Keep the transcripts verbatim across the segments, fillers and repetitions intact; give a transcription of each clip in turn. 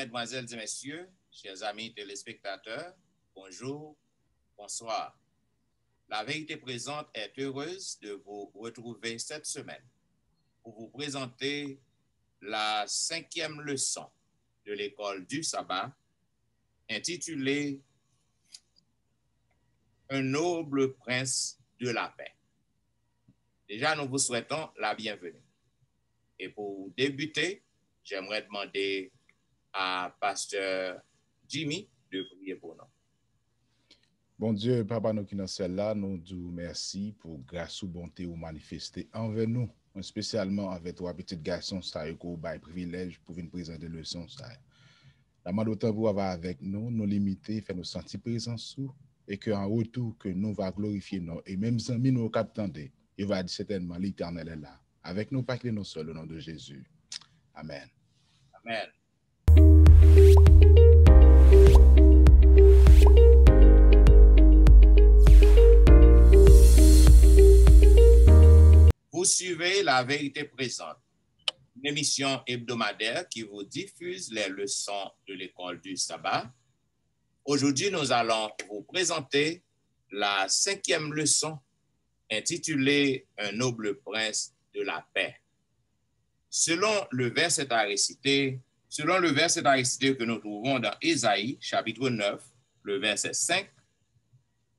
Mesdemoiselles et messieurs, chers amis téléspectateurs, bonjour, bonsoir. La Vérité Présente est heureuse de vous retrouver cette semaine pour vous présenter la cinquième leçon de l'école du sabbat intitulée Un noble prince de la paix. Déjà, nous vous souhaitons la bienvenue. Et pour débuter, j'aimerais demander à Pasteur Jimmy de prier pour nous. Bondye, Papa nou ki nan syèl la, nou di w mèsi pou gras ou, bonte ou manifeste anvè nou, espesyalman anvè twa pitit gason sa yo ke w bay privilèj pou vin prezante leson sa yo. N ap mande w tanpri w ava avèk nou, nou limite, fè nou santi prezans ou, e ke an retou ke nou va glorifye non, e menm zanmi nou yo k ap tande, yo va di sètènman Letènèl est là. Avèk nou, pa kite nou sèl, o non de Jezi. Amèn. Amèn. Vous suivez La Vérité Présente, une émission hebdomadaire qui vous diffuse les leçons de l'école du sabbat. Aujourd'hui, nous allons vous présenter la cinquième leçon intitulée Un noble prince de la paix. Selon le verset à réciter, selon le verset à réciter que nous trouvons dans Ésaïe, chapitre neuf, le verset cinq,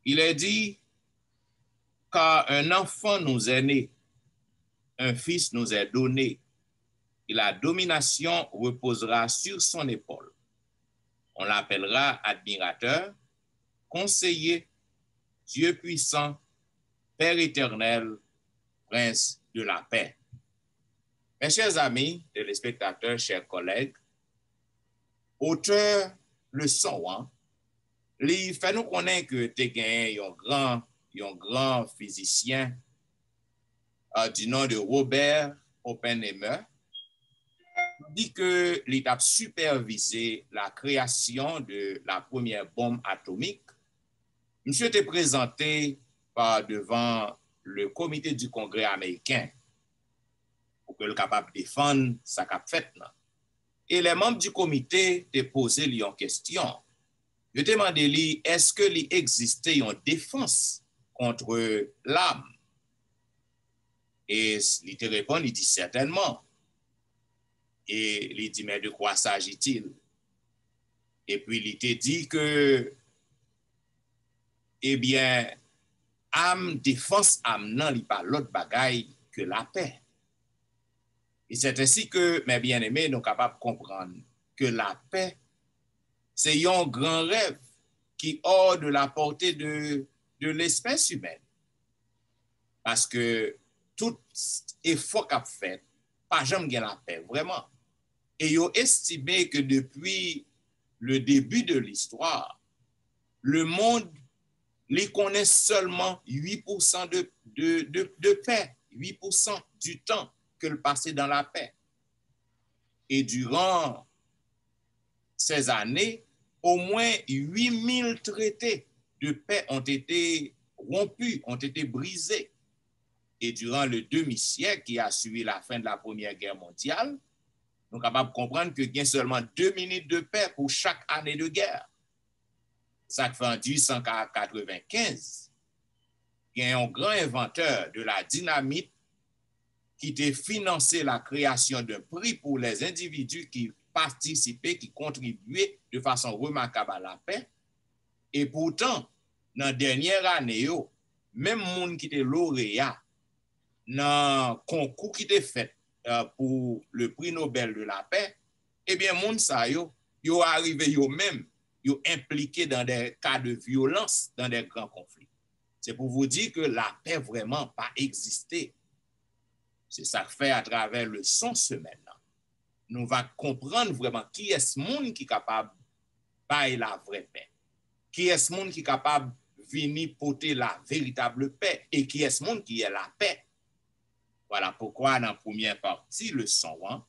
il est dit, Car un enfant nous est né, un fils nous est donné, et la domination reposera sur son épaule. On l'appellera admirateur, conseiller, Dieu puissant, Père éternel, Prince de la paix. Mes chers amis, téléspectateurs, chers collègues, otè leson an, li fè nou konnen ke te genyen yon gran, yon gran fizisyen, euh, du nom de Robert Oppenheimer, di ke li t ap sipèvize la création de la première bombe atomique. Misye te prezante pa devan le Comité du Congrès américain pou ke l kapab defann sa k ap fèt nan. E lè manm di komite te poze li yon kesyon, yo te mande li èske li egziste yon defans kont lam. E li te reponn, li di sètènman. E li di, mais de quoi s'agit-il? Epi li te di ke, ebyen, am, defans am nan, li pa lòt bagay ke lapè. E c'est ainsi que, mes bien-aimés, nou kapab konprann ke lapè, se yon gran rèv ki hors de la portée de, de l'espèce humaine. Paske tout efò k ap fèt, pa janm gen lapè vrèman. E yo estime ke depi le début de l'histoire, le monde li konnen sèlman uit pousan de, de, de, de pè, uit pousan du temps ke l pase dans la paix. Et durant ces années, au moins huit mille traités de paix ont été rompus, ont été brisés. Et durant le demi-siècle qui a suivi la fin de la Première Guerre mondiale, nou kapab konprann ke gen sèlman de minit de pè pou chak ane de gè. Sa k fè an dizuisankatrevennkenz, gen yon gran envantè de la dinamit ki te finanse la création d'un prix pour les individus qui participaient, qui contribuaient de façon remarquable à la paix. E poutan, nan dènyè ane yo, menm moun ki te loreya nan konkou ki te fèt, euh, pou le prix Nobel de la paix, ebyen, moun sa yo, yo arive yo menm, yo enplike dans des cas de violence, dans des grands conflits. Se pou vous dire que lapè vrèman pa egziste. Se sa k fè atravè leson semèn nan, nou va konprann vrèman kiyès moun ki kapab bay lavrè pè. Kiyès moun ki kapab vini pote la véritable paix e kiyès moun ki ye lapè. Voilà pourquoi nan premyè pati leson an,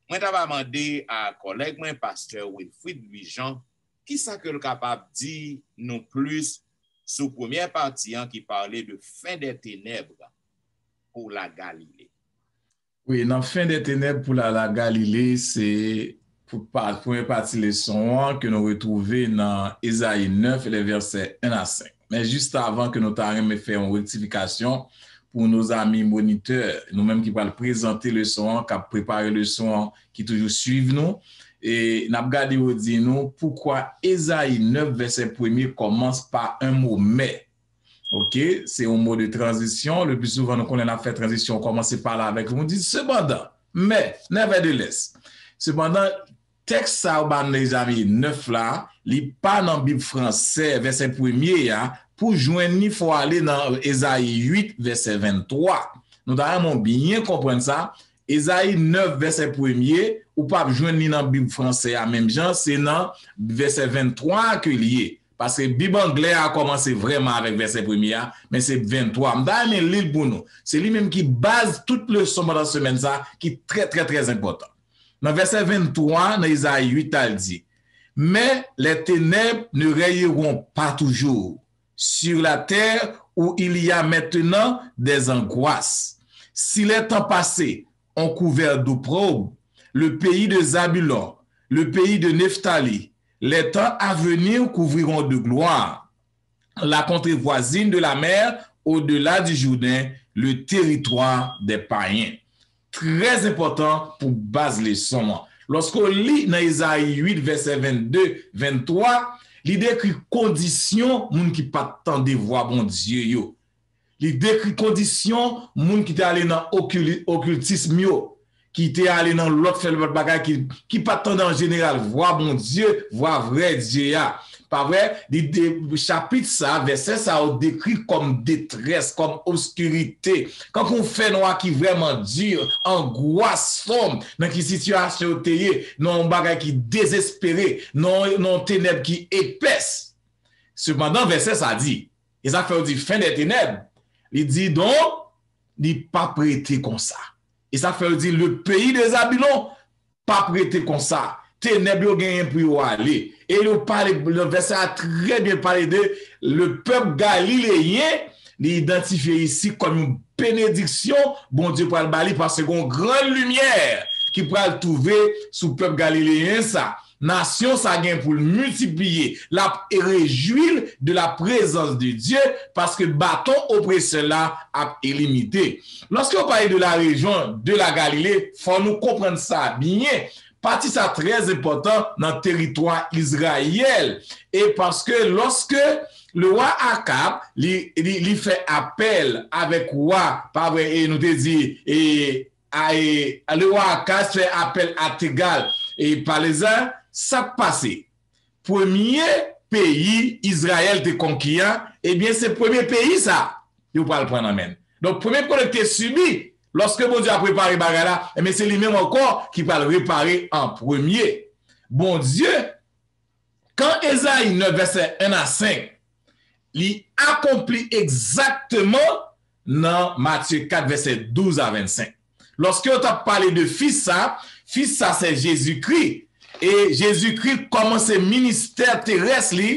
mwen ta va mande a kòlèg mwen, pastè Wilfrid Louis Jean, kisa ke l kapab di nou plis sou premyè pati an ki pale de fin des ténèbres pour la Galilée. Wi, nan fin des ténèbres pour la, la Galilée, se pou pa, premye pati leson an ke nou retwouve nan Ezayi nèf, le vèsè en a senk. Men jis avan ke nou ta renmen fè yon rektifikasyon pou nos amis monitè, nou menm ki pral prezante leson an, k ap prepare leson an, ki toujou swiv nou, e n ap gade yo di nou poukwa Ezayi nèf vèsè premye kòmans pa un mot mais. Ok, se yon mo de tranzisyon. Le pli souvan, nou konnen n ap fè tranzisyon, w kòmanse pale avèk li, w di sepandan, men, nevertheless. Sepandan, tèks sa yo ba nou nan Ezayi nèf la, li pa nan Bib fransè, vèsè premye a, pou jwenn li, fò w ale nan Ezayi uit, vèsè venntwa. Nou ta renmen w byen konprann sa. Ezayi nèf, vèsè premye, ou p ap jwenn li nan Bib fransè a menm jan, se nan vèsè venntwa a ke l ye. Paske Bib anglè a kòmanse vrèman avèk vèsè premye a, men se venntwa. M ta renmen li l pou nou. Se li menm ki baz tout leson pandan semèn sa a, ki trè, trè, trè enpòtan. Nan vèsè venntwa, nan Ezayi uit la, l di, mais les ténèbres ne règneront pas toujours sur la terre où il y a maintenant des angoisses. Si les temps passés ont couvert d'opprobre le pays de Zabulon, le pays de Nephtali, les temps à venir couvriront de gloire la contrée voisine de la mer, au-delà du Jourdain, le territoire des païens. Trè enpòtan pou baz leson an. Lòske w li nan Ezayi uit, vèsè vennde, venntwa, li dekri kondisyon moun ki pa t tande vwa Bondye yo. Li dekri kondisyon moun ki te ale nan okili-, okiltism yo, ki te ale nan lòt fè lòt bagay, ki, ki pa t tande an jeneral vwa Bondye, vwa vrè Dye a. Pa vre? Li de, chapit sa, vèsè sa yo dekri kòm detrès, kòm obskirite, kankou yon fènwa ki vrèman di, angwas fòm nan ki sitiyasyon yo te ye, nan yon bagay ki dezespere, nan, nan yon tenèb ki epès. Sepandan, vèsè sa di, e sa fè yo di fin des ténèbres, li di, donk, li p ap rete konsa. E sa fè yo di, le pays de Zabulon p ap rete konsa. Tenèb yo genyen pou yo ale. E yo pale, nan vèsè a trè byen pale de le pèp galileyen, li idantifye isi kòm yon benediksyon Bondye pral ba li, paske gon gran limyè ki pral twouve sou pèp galileyen sa. Nasyon sa gen pou l miltipliye, l ap rejwi l de la prezans de Dye, paske baton opresè la ap elimine. Lòske yo pale de la rejyon de la Galile, fò nou konprann sa byen. Pati sa trè enpòtan nan teritwa Izrayèl. E paske lòske le wa Akab, li, li, li fè apèl avèk wa, pa vre, e nou te di, e, a, e, le wa Akab fè apèl a Tegal, e Palezan, sa k pase? Premye peyi Izrayèl te konki a, ebyen, se premye peyi sa yo pral pran nan men l. Donk, premye kolè k te sibi, lòske Bondye ap repare bagay la, ebyen, se li menm ankò ki pral repare an premye. Bondye, kan Ezayi nèf, vèsè en a senk, li akonpli egzakteman nan Matye kat, vèsè douz a vennsenk. Lòske yo t ap pale de Fis sa, Fis sa se Jezikri, e Jezikri kòmanse ministè terès li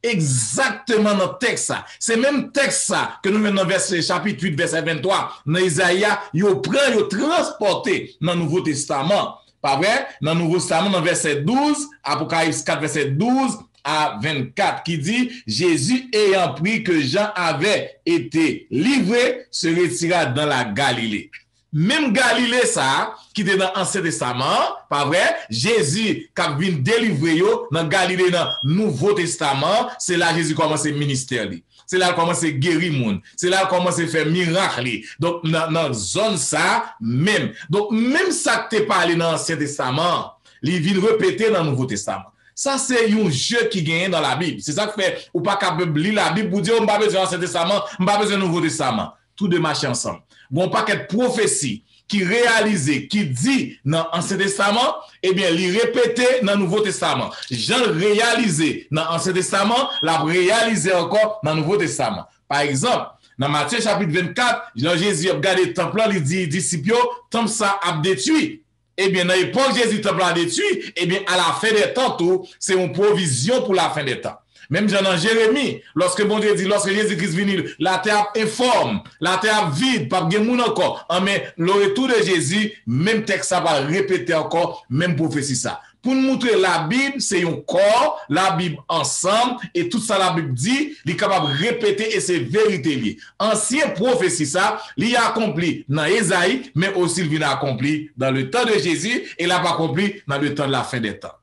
egzakteman nan tèks sa. Se menm tèks sa ke nou jwenn nan vèsè, chapit uit, vèsè venntwa, nan Ezayi a, yo pran, yo transpòte nan Nouvo Testaman. Pa vre? Nan Nouvo Testaman, nan vèsè douz, Apokalips kat, vèsè douz a vennkat, ki di, Jésus, ayant appris que Jean avait été livré, se retira dans la Galilée. Menm Galile sa a, ki te nan Ansyen Testaman an, pa vre? Jezi k ap vin delivre yo nan Galile nan Nouvo Testaman an, se la Jezi kòmanse ministè li. Se la l kòmanse geri moun. Se la l kòmanse fè mirak li. Donk, nan, nan zòn sa a menm. Donk, menm sa k te pale nan Ansyen Testaman an, li vin repete nan Nouvo Testaman. Sa se yon je ki genyen nan Labib. Se sa k fè ou pa kapab li Labib pou di, "O, m pa bezwen Ansyen Testaman, m pa bezwen Nouvo Testaman." Tou de mache ansanm. Gon pakèt pwofesi ki reyalize, ki di nan Ansyen Testaman, ebyen, li repete nan Nouvo Testaman. Jan l reyalize nan Ansyen Testaman, l ap reyalize ankò nan Nouvo Testaman. Pa egzanp, nan Matye chapit vennkat, jan Jezi ap gade tanp lan, li di disip yo, "Tanp sa ap detwi." Ebyen, nan epòk Jezi, tanp la detwi, ebyen, a la fen dè tan tou, se yon pwovizyon pou la fen dè tan. Menm jan nan Jeremi, lòske Bondye di, lòske Jezi Kris vini, latè ap enfòm, latè ap vid, p ap gen moun ankò. Anben, le retour de Jésus, menm tèks sa pral repete ankò, menm pwofesi sa. pou n moutre Labib se yon kò, Labib ansanm, e tout sa Labib di, li kapab repete e se verite li ye. Ansyen pwofesi sa, li akonpli nan Ezayi, men osi l vin akonpli dans le temps de Jésus, e l ap akonpli dans le temps de la fin des temps.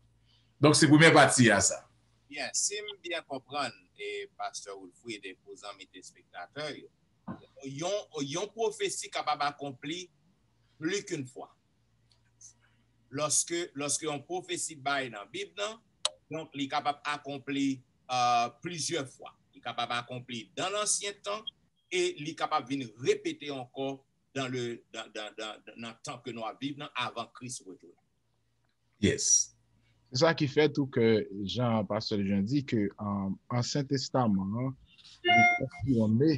Donk, se premye pati a sa. Byen, si m byen konprann, e Pastè Wilfrid e pou zanmi telespektatè yo, yon, yon pwofesi kapab akonpli pli k'une fwa. Lòske, lòske yon pwofesi bay nan Bib nan, donk li kapab akonpli uh, plizyè fwa. Li kapab akonpli dan lansyen tan e li kapab vin repete ankò dan le, dan, dan, dan, nan tan ke nou ap viv nan avan Kris retounen. Yes. Se sa ki fè tou ke, jan Pastè Jean di, ke um, Ansyen Testaman an, li konfime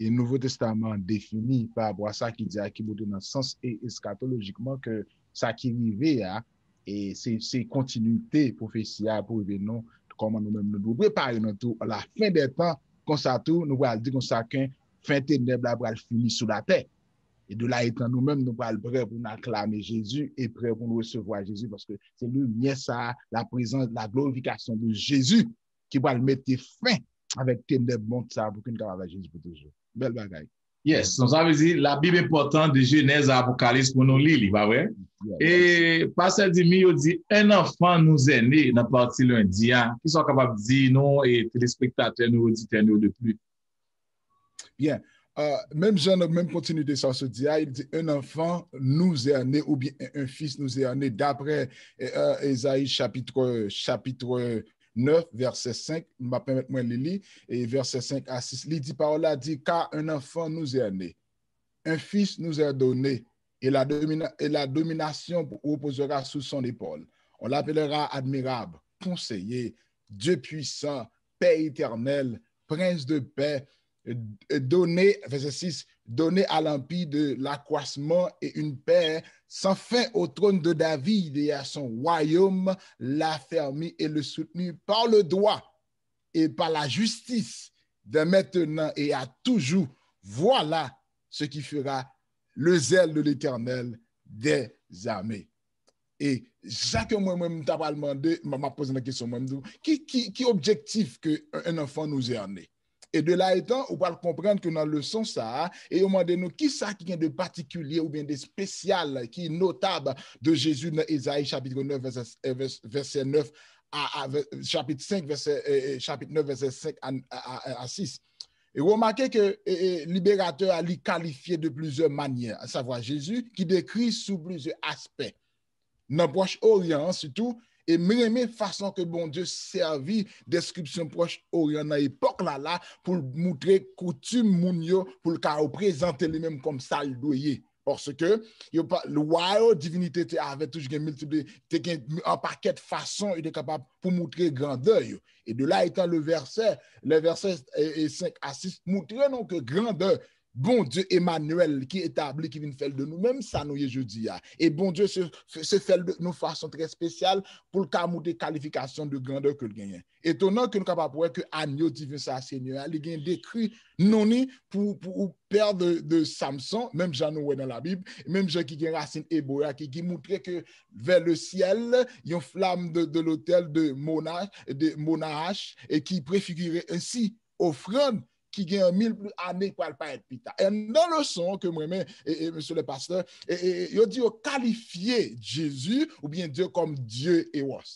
e Nouvo Testaman an defini pa rapò a sa ki di a ki bote nan sans e eskatolojikman ke sa ki rive a, e se, se kontinite pwofesi a pou rive nou, kòman nou menm nou dwe prepare nou tou la fen dè tan, konsa tou, nou pral di konsa ke fen tenèb la pral fini sou latè. E de la etan nou menm, nou pral prè pou n aklame Jezi e prè pou n resevwa Jezi, paske se limyè sa, la prezans, la glorifikasyon de Jezi ki pral mete fen avèk tenèb mond sa pou ke n kapab avèk Jezi pou toujou. Bèl bagay. Yes, donk sa vle di Labib enpòtan de Jenèz a Apokalis pou nou li li, pa vre? E pastè Dimi yo di un enfant nous est né nan pati lendi a. Kisa w kapab di nou e telespektatè nou, oditè nou de plis? Byen. Uh, menm jan nan menm kontinite sa w sot di a, il dit un enfant nous est né ou bien un fils nous est né d'après uh, Ezayi chapit chapit nèf vèsè senk, m ap pèmèt mwen li li, e vèsè senk a sis, li di pawòl la di car un enfant nous est né, un fils nous est donné, et la, domina, et la domination reposera sur son épaule. On l'appellera admirable, conseiller, Dieu puissant, Père éternel, prince de paix, donné, verset six, donné à l'empire de l'accroissement et une paix sans fin au trône de David et à son royaume l'affermi et le soutenu par le droit et par la justice dès maintenant et à toujours. Voilà ce qui fera le zèle de l'Éternel des armées. E sa ke mwen, mwen, m ta pral mande, m ap poze nan kesyon mwen, m di, ki, ki, ki objektif ke un enfant nous est né? E de la etan, ou pral konprann ke nan leson sa a, e yo mande nou ki sa ki gen de patikilye oubyen de spesyal, ki notab de Jezi nan Ezayi chapit nèf, vèsè, vèsè nèf a, a, chapit senk, vèsè, chapit nèf, vèsè senk a, a, a, a sis. E remake ke e, e, liberatè a li kalifye de plizyè manyè, asavwa Jezi, ki dekri sou plizyè aspè. Nan Pwòch Oryan an sitou, e m renmen fason ke Bondye sèvi deskripsyon Pwòch Oryan nan epòk la la pou l moutre koutim moun yo, pou l ka reprezante li menm kòm sa l dwe ye. Paske yo pa, wa yo, divinite te avè toujou gen miltipli, te gen an pakèt fason yo te kapab pou moutre grandè yo. E de la etan le vèsè, le vèsè senk a sis moutre nou ke grandè Bondye Emanyèl ki etabli, ki vin fè l de nou menm sa nou ye jodi a. E Bondye se, se fè l de nou fason trè espesyal pou l ka moutre kalifikasyon de grandè ke l genyen. Etonan ke nou kapab wè ke anyo diven sa a, Senyè a, li gen dekri non li pou, pou ou pè de, de Samson, menm jan nou wè nan Labib, menm jan ki gen rasin ebre a, ki, ki moutre ke vè le syèl, yon flam de, de lotèl de Mona, de Monahach, e ki prefigire ensi ofrann ki gen yon mil plis ane ki pral parèt pita. E nan leson ke mwen men, e, e, mesye le pastè, e, e, yo di yo kalifye Jezi oubyen Dye kòm Dye Ewòs.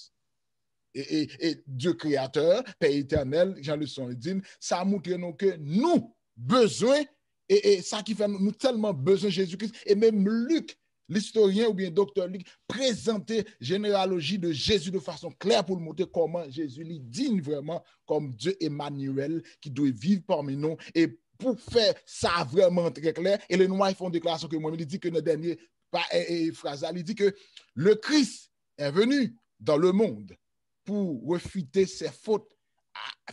E, e, e Dye kreyatè, Pè etènèl, jan leson li di n, sa moutre nou ke nou bezwen, e, e sa ki fè nou, nou tèlman bezwen Jezi Kris, e menm Lik, listoryen oubyen doktè Lik, prezante jeneyaloji de Jezi de fason klè pou l montre kòman Jezi li diy vrèman kòm Dye Emanyèl ki dwe viv pami nou. E pou fè sa vrèman trè klè, Ellen White fè yon deklarasyon ke mwen, li di ke nan dènye pa, e, e, fraz la, li di ke le Christ est venu dans le monde pour refuter ses fautes,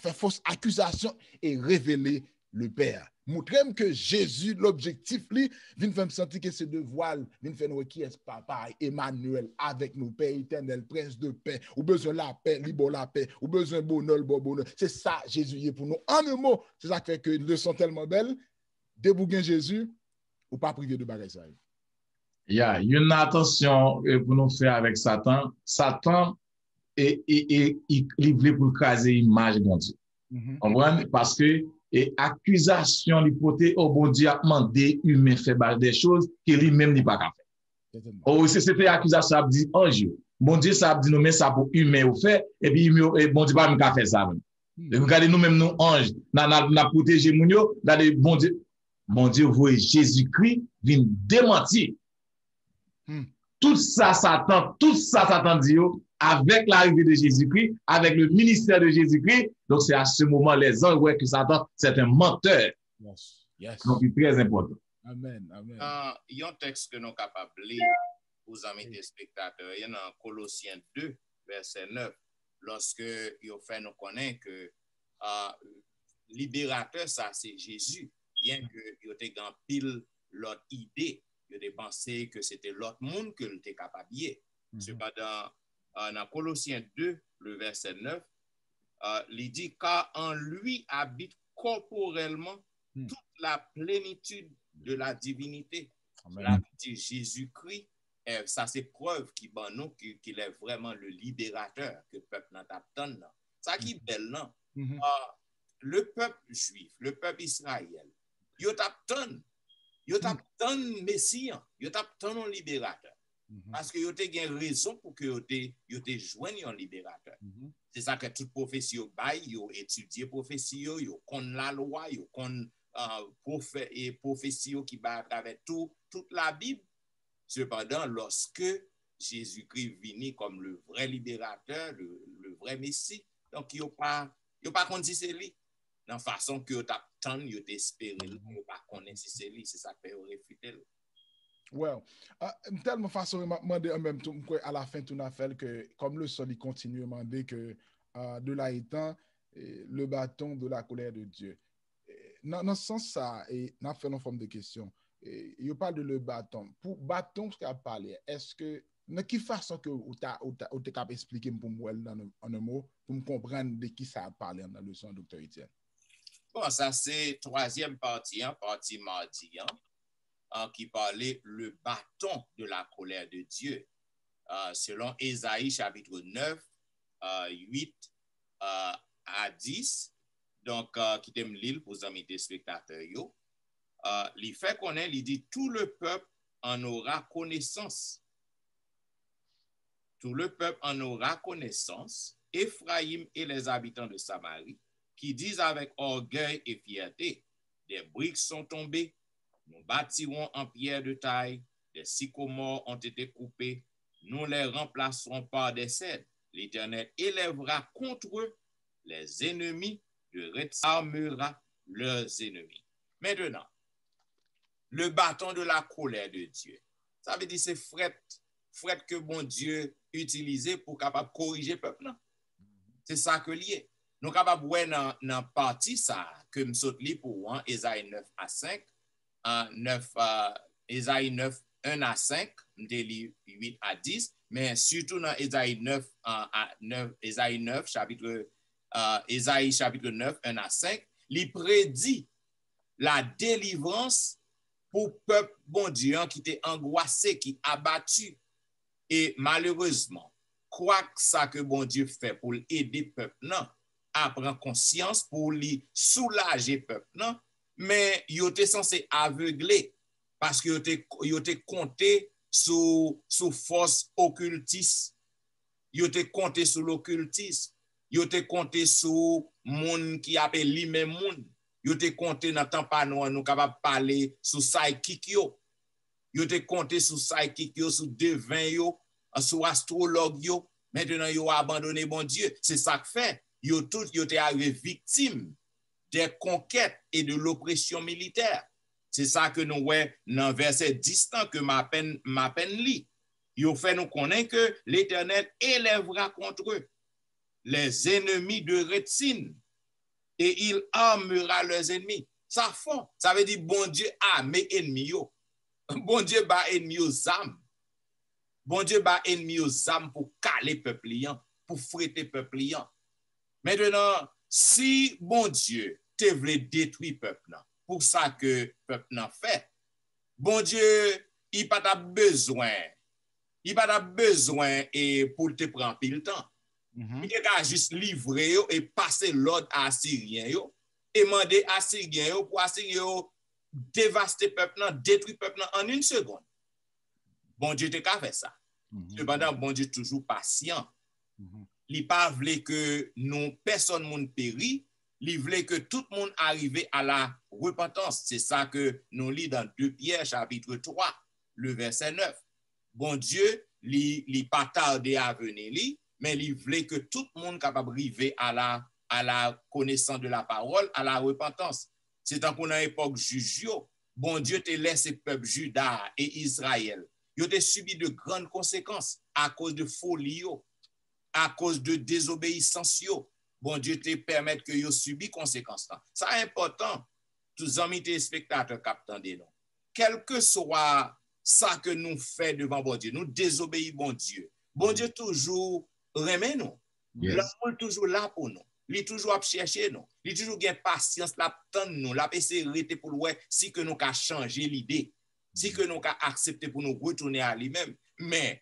fè fos akizasyon e revele le Père. Moutre m ke Jezi, lobjektif li, vin fè m santi ke se devwa l, vin fè n wè kiyès Papa a, Emanyèl, avèk nou, Pè etènèl, Prens de pè. Ou bezwen lapè, li ba w lapè. Ou bezwen bonè, l ba w bonè. Se sa Jezi ye pou nou. An en mo, se sa k fè ke leson tèlman bèl, depi w gen Jezi, ou pa prive de bagay sa yo. Ya, youn nan atansyon e, pou nou fè avèk Satan, Satan e, e, e, i- li vle pou l kraze imaj Bondye. Konprann? Paske e akizasyon li pote, o Bondye ap mande imen fè ba- de choz ke li menm li pa ka fè. O, se se te akizasyon ap di anj yo. Bondye sa ap di nou, men sa pou imen yo fè, epi imen yo, e Bondye pa menm ka fè sa menm. Epi gade nou menm nou anj, n a- n a- n ap pwoteje moun yo, gade Bondye, Bondye voye Jezikri vin demanti tout sa Satan, tout sa Satan di yo, avec l'arrivée de Jésus-Christ, avec le ministère de Jésus-Christ, donc c'est à ce moment les anges voient que Satan c'est un menteur. Yes. Yes. Donc c'est très important. Amen. Amen. Nan yon tèks ke nou kapab li pou zanmi telspektatè yo nan Kolosyen de, vèsè nèf, lòske yo fè nou konnen ke uh, liberatè sa se Jezi, byen ke yo te gen anpil lòt ide, yo te panse ke se te lòt moun ke l te kapab ye. Sepandan, uh, nan Kolosyen de, le vèsè nèf, uh, li di, car en lui habite corporellement toute la plénitude de la divinité. Cela veut dire Jésus-Christ, eh, sa se prèv ki ban nou ki, ki lè vrèman le libérateur ke pèp nan t ap tann nan. Sa ki bèl nan, uh, le pèp jwif, le pèp Israël, yo t ap tann, yo t ap tann Mesi an, yo t ap tann yon liberatè. Paske yo te gen rezon pou ke yo te, yo te jwenn yon liberatè. Se sa ke tout pwofesi yo bay, yo etidye pwofesi yo, yo konn lalwa, yo konn uh, pwofè, e pwofesi yo ki bay atravè tou, tout Labib. Sepandan, lòske Jezikri vini kòm le vrè liberatè, le, le vrè Mesi, donk yo pa, yo pa konn si se li. Nan fason ke yo t ap tann, yo te espere l, yo pa konnen si se li, se sa k fè yo refite l. Well, uh, m tèlman fason m ap mande an menm tou, m kwè alafen tou n a fè l ke kòm leson li kontinye mande ke uh, de la etan eh, le bâton de la colère de Dieu. Eh, nan, nan sans sa, e n ap fè nan fòm de kesyon. E, yo pale de le bâton. Pou baton ke ap pale, èske nan ki fason ke ou ta, ou ta, ou te kap esplike m pou m wè l nan en mo, pou m konprann de ki sa ap pale nan leson doktè Etienne? Bon, sa se twazyèm pati an, pati madi an, an ki pale le bâton de la colère de Dieu. Uh, selon Ezayi chapit nèf, uh, uit uh, a dis, donk uh, kite m li l pou zanmi telspektatè yo. Uh, li fè konnen, li di, tout le peuple en aura connaissance. Tout le peuple en aura connaissance, Éphraïm et les habitants de Samarie, qui disent avec orgueil et fierté, des briques sont tombées, nous bâtirons en pierre de taille, des sycomores ont été coupés, nous les remplacerons par des cèdres. L'Éternel élèvera contre eux les ennemis de Rets armera leurs ennemis. Maintenant, le bâton de la colère de Dieu. Sa vle di se frèt, frèt ke Bondye itilize pou kapab korije pèp lan. Se sa ke l ye. Nou kapab wè nan, nan pati sa ke m sot li pou ou an, Ezayi nèf a senk, uh, nèf, uh, Ezayi nèf, en a senk, m te li uit a dis, men sitou nan Ezayi nèf, uh, a, nèf, Ezayi nèf, chapit, uh, Ezayi chapit nèf, en a senk, li predi la delivrans pou pèp Bondye an ki te angwase, ki abati. E malerezman, kwak sa ke Bondye fè pou l ede pèp nan a pran konsyans, pou li soulaje pèp nan, men yo te sanse avegle, paske yo te, yo te konte sou, sou fòs okiltis. Yo te konte sou lokiltis. Yo te konte sou moun ki ap elimen moun. Yo te konte nan tan pa nou an, nou kapab pale sou psychic yo. Yo te konte sou psychic yo, sou deven yo, sou astwològ yo. Mentnan yo abandone Bondye. Se sa k fè yo tout yo te arive viktim des conquêtes et de l'oppression militaire. Se sa ke nou wè nan vèsè dis lan ke m apèn, m apèn li. Yo fè nou konnen ke Letènèl élèvera contre eux les ennemis de Retsin et il armera leurs ennemis. Sa fò, sa vle di Bondye ame enmi yo. Bondye ba enmi yo zam. Bondye ba enmi yo zam pou kale pèp li an, pou frete pèp li an. Mentnan, si Bondye te vle detwi pèp nan, pou sa ke pèp nan fè, Bondye li pa t ap bezwen, li pa t ap bezwen e pou l te pran anpil tan. Li te ka jis livre yo e pase lòd a Asiryen yo e mande Asiryen yo pou Asiryen yo devaste pèp lan, detwi pèp lan an yon segonn. Bondye te ka fè sa. Sepandan, Bondye toujou pasyan. Li pa vle ke nou, pèsòn moun peri, li vle ke tout moun arive a la repantans. Se sa ke nou li dan de Pyè chapit twa, le vèsè nèf. Bondye, li, li pa tade a vini li, men li vle ke tout moun kapab rive a la, a la konesans de la pawòl, a la repantans. Se tankou nan epòk jij yo, Bondye te lèse pèp Jida e Izrayèl. Yo te sibi de grann konsekans akoz de foli yo, akoz de dezobeyisans yo. Bondye te pèmèt ke yo sibi konsekans lan. Sa enpòtan, tout zanmi telespektatè k ap tande nou. Kèlkeswa sa ke nou fè devan Bondye, nou dezobeyi Bondye. Bondye toujou renmen nou. Lanmou l toujou la pou nou. Li toujou ap chèche nou. Li toujou gen pasyans, l ap tann nou, l ap eseye rete pou l wè si ke nou ka chanje lide, si ke nou ka aksepte pou nou retounen a li menm. Men,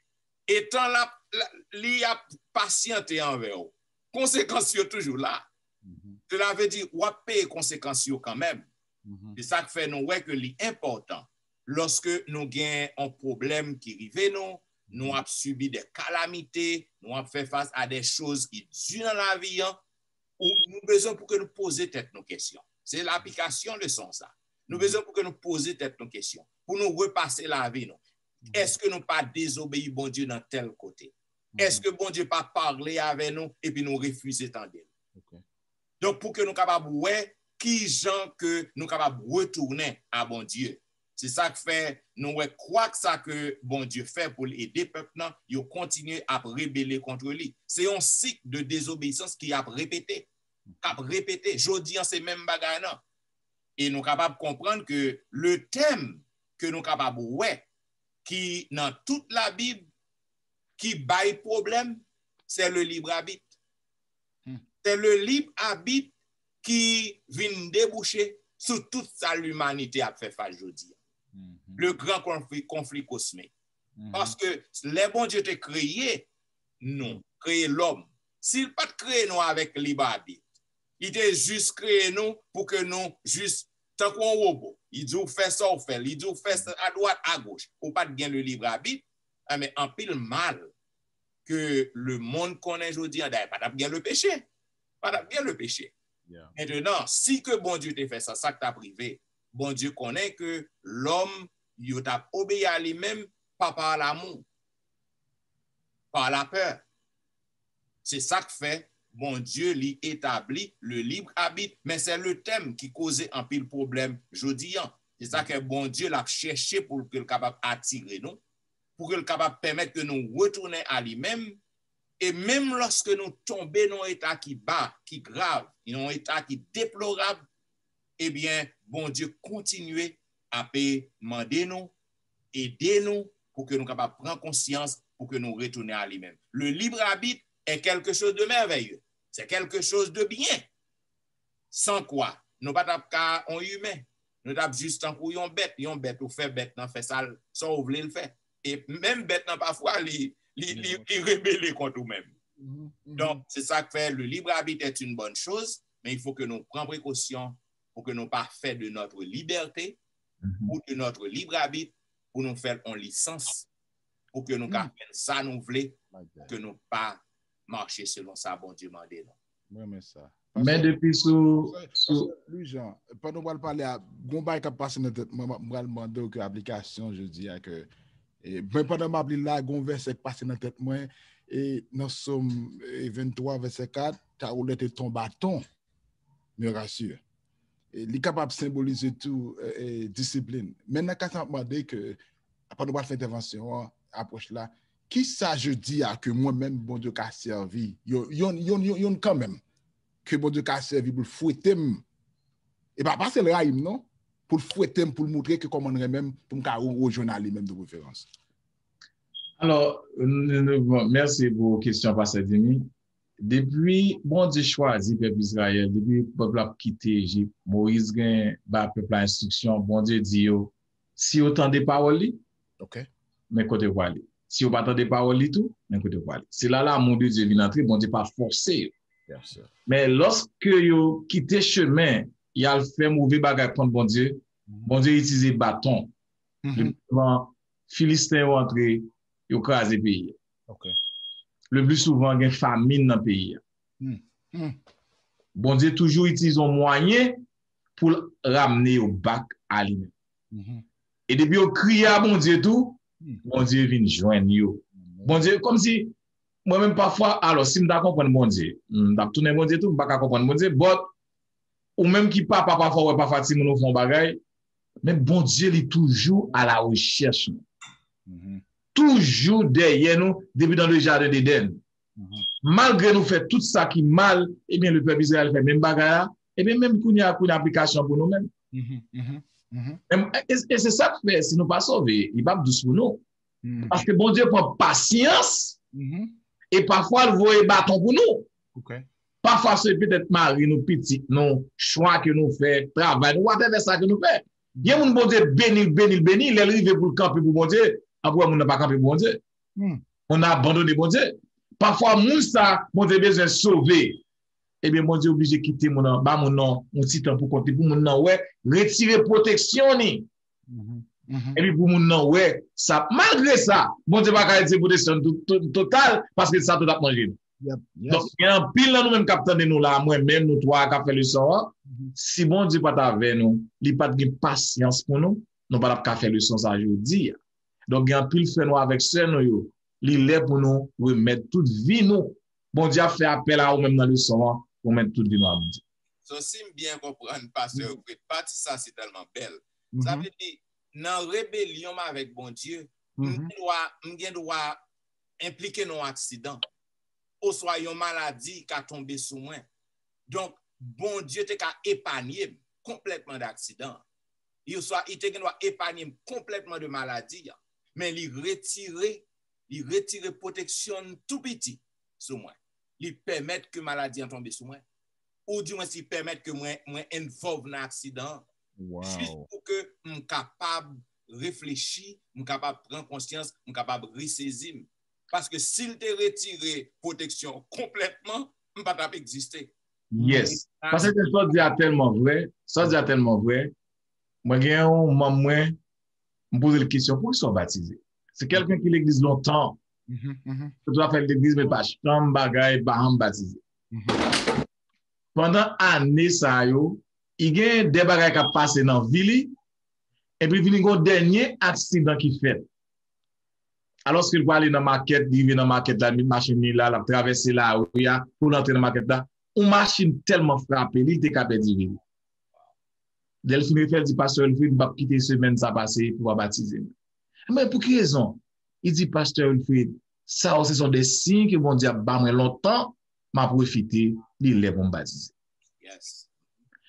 etan l ap, l, li ap pasyante anvè w, konsekans yo toujou la. Sela vle di, w ap peye konsekans yo kanmenm. Se sa k fè nou wè ke li enpòtan, lòske nou gen yon pwoblèm ki rive nou, nou ap sibi de kalamite, nou ap fè fas a de choz ki di nan lavi an, ou nou bezwen pou ke nou poze tèt nou kesyon. Se laplikasyon leson sa. Nou bezwen pou ke nou poze tèt nou kesyon, pou nou repase lavi nou. Èske nou pa dezobeyi Bondye nan tèl kote? Èske Bondye pa pale avè nou epi nou refize tande l? Donk, pou ke nou kapab wè ki jan ke nou kapab retounen a Bondye. Se sa k fè nou wè kwa k sa ke Bondye fè pou l ede pèp lan, yo kontinye ap rebele kont li. Se yon sik de dezobeyisans ki ap repete, k ap repete. Jodi an, se menm bagay lan. E nou kapab konprann ke le tèm ke nou kapab wè ki nan tout Labib ki bay pwoblèm, se le libre arbitre. Se le libre arbitre ki vin debouche sou tout sa limanite ap fè fas jodi a. Le gran konfli, konfli kosmik. Paske lè Bondye te kreye nou, kreye lòm, si l pa t kreye nou avèk libre arbitre, li te jis kreye nou pou ke nou jis tankou yon wobo. Li di w fè sa w fè, li di w fè sa adwat, agoch. Ou pa t gen le libre arbitre, enben, anpil mal ke lemonn konnen jodi an, dayè, pa t ap gen le peche. Pa t ap gen le peche. Mentenan, si ke Bondye te fè sa, sa k t ap rive? Bondye konnen ke lòm yo t ap obeyi a li menm, pa pa lamou, pa lapè. Se sa k fè Bondye li etabli le libre arbitre, men se le tèm ki koze anpil pwoblèm jodi an. Se sa ke Bondye l ap chèche pou ke l kapab atire nou, pou ke l kapab pèmèt ke nou retounen a li menm. E menm lòske nou tonbe nan yon eta ki ba, ki grav, nan yon eta ki deplorab, ebyen, Bondye kontinye ape mande nou, ede nou, pou ke nou kapab pran konsyans, pou ke nou retounen a li menm. Le libre arbitre est quelque chose de merveilleux. C'est quelque chose de bien. San kwa, nou pa t ap ka yon imen. Nou t ap jis tankou yon bèt. Yon bèt, ou fè bèt lan fè sa l, sa w vle l fè. E menm bèt lan, pafwa, li, li, li, li rebele kont ou menm. Donk, se sa k fè le libre arbitre est une bonne chose, men il faut que nou pran prekosyon pou ke nou pa fè de notre liberté ou de notre libre arbitre pou nou fè l yon lisans, pou ke nou ka fè sa nou vle, pou ke nou pa mache selon sa Bondye mande nou. Mwen renmen sa. Men depi sou, sou Louis Jean, pandan w pral pale a, gon bagay k ap pase nan tèt mwen, m pral mande w ke aplikasyon jodi a ke, e, men pandan m ap li la, gon vèsè k pase nan tèt mwen, e nan Sòm, e, venntwa, vèsè kat, ta woule te ton baton, me rassure. E li kapab senbolize tou, e, e, disiplin. Men nan ka sa, m ap mande ke, pandan w pral fè entèvansyon an, apwòch la, ki sa jodi a ke mwen menm Bondye ka sèvi, yon, yon, yon, yon, yon kanmenm, ke Bondye ka sèvi pou l fwete m, e pa, pa sèl rayi m non, pou l fwete m, pou l montre ke kòman l renmen m, pou m ka re-, rejwenn a li menm de preferans. Alò, n-, n-, bon, mèsi pou kesyon, pastè Dimi. Depi Bondye chwazi pèp Izrayèl, depi pèp la ap kite Ejip, Moyiz gen ba pèp la enstriksyon, Bondye di yo, si yo tande pawòl li, Ok. Men kote yo prale. Si yo pa tande pawòl li tou, men kote yo prale. Se la l'amour de Dieu vin antre, Bondye pa fòse yo. Men lòske yo kite chemen, y al fè move bagay kont Bondye, Bondye itilize baton. Lepi souvan, Filisten yo antre, yo kraze peyi a. Lepi souvan, gen famin nan peyi a. Bondye toujou itilize yon mwayen pou l ramne yo back a li menm. E depi yo kriye a Bondye tou, Bondye vin jwenn yo. Bondye, kòmsi, mwen menm pafwa, alò, si m ta konprann Bondye, m t ap tounen Bondye tou, m pa ka konprann Bondye, but ou menm ki papa, pafwa, ou wè pafwa timoun ou fè yon bagay, men Bondye li toujou a la rechèch nou. Toujou dèyè nou, depi nan le jardin d'Éden. Malgre nou fè tout sa ki mal, ebyen, le pèp Izrayèl fè menm bagay la, ebyen, menm kounye a, kounye aplikasyon pou nou menm. E, e se sa k fè, si nou pa sove, li p ap dous pou nou. Paske Bondye pran pasyans, e pafwa l voye baton pou nou. Pafwa se petèt mari nou, pitit nou, chwa ke nou fè, travay nou, whatever sa ke nou fè. Gen moun Bondye beni l, beni l, beni, lè l rive pou l kanpe pou Bondye, ap wè moun nan pa kanpe pou Bondye. Moun nan abandone Bondye. Pafwa moun sa, Bondye bezwen sove. Ebyen, Bondye oblije kite moun nan, ba moun nan yon ti tan pou kont li, pou moun nan wè, retire pwoteksyon ni. Epi pou moun nan wè, sa, malgre sa, Bondye pa ka retire pwoteksyon to-, to-, total, paske sa tou t ap manje nou. Donk, gen anpil nan nou menm k ap tande nou la, mwen menm, nou twa k ap fè leson an. Si Bondye pa t avè nou, li pa t gen pasyans pou nou, nou pa t ap ka fè leson sa jodi a. Donk, gen anpil frè nou avèk sè nou yo, li lè pou nou remèt tout vi nou. Bondye ap fè apèl a ou menm nan leson an, remèt tout vi nou a Bondye. So, si m byen konprann, pastè Wilfrid, pati sa se tèlman bèl. Sa vle di, nan rebelyon m avèk Bondye, m gen dwa, m gen dwa enplike nan yon aksidan, oswa yon maladi ka tonbe sou mwen. Donk, Bondye te ka epanye m konplètman de aksidan an. Oswa, li te gen dwa epanye m konplètman de maladi an. Men li retire, li retire pwoteksyon tou piti sou mwen. Li pèmèt ke maladi an tonbe sou mwen. Ou di mwen si pèmèt ke mwen, mwen envolve nan aksidan an. Jis pou ke m kapab reflechi, m kapab pran konsyans, m kapab resezi m. Paske si l te retire pwoteksyon konplètman, m pa t ap egziste. Yes. Paske sa w di a tèlman vrè, sa w di a tèlman vrè. Mwen gen yon manm mwen, m poze l kesyon, poukisa w batize? Se kèlken ki legliz lontan. Yo tou ap fè legliz, men pa janm bagay, pa janm batize. Pandan ane sa yo, i gen de bagay k ap pase nan vi li, epi vini gon dènye aksidan ki fèt. Alòske l prale nan makèt, li rive nan makèt la, li met machin li la, l ap travèse lari a pou l antre nan makèt la. Yon machin tèlman frape li, li te ka pèdi vi li. Lè l fin refè, l di, Pastè Wilfrid, m p ap kite semèn sa pase pou pa batize m. Men pou ki rezon? Li di, Pastè Wilfrid, sa yo se son de siy ke Bondye ap ba mwen lontan, m ap pwofite, li lè pou m batize.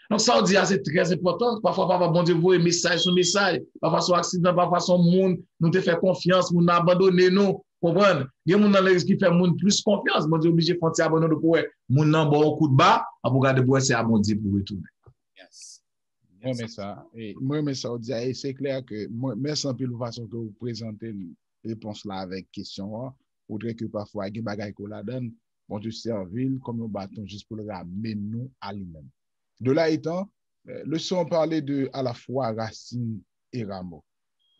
Donk, sa w di a, se trè enpòtan. Pafwa, pafwa, Bondye voye mesaj sou mesaj. Pafwa, se yon aksidan, pafwa, se yon moun, nou te fè konfyans, moun nan abandone nou. Konprann? Gen moun nan legliz ki fè moun plis konfyans. Bondye oblije fè yon ti abandone pou wè moun nan ba w yon kout ba, apre w gade pou wè se a Bondye pou retounen. Mwen renmen sa. E, mwen renmen sa w di a. E se klè ke mwen, mèsi anpil pou fason ke w prezante repons la avèk kesyon an. Poutèt ke pafwa gen bagay ke w ladan l, Bondye sèvi l kòm yon baton jis pou l ramene nou a li menm. De la etan, eh, leson an pale de alafwa rasin e ramo.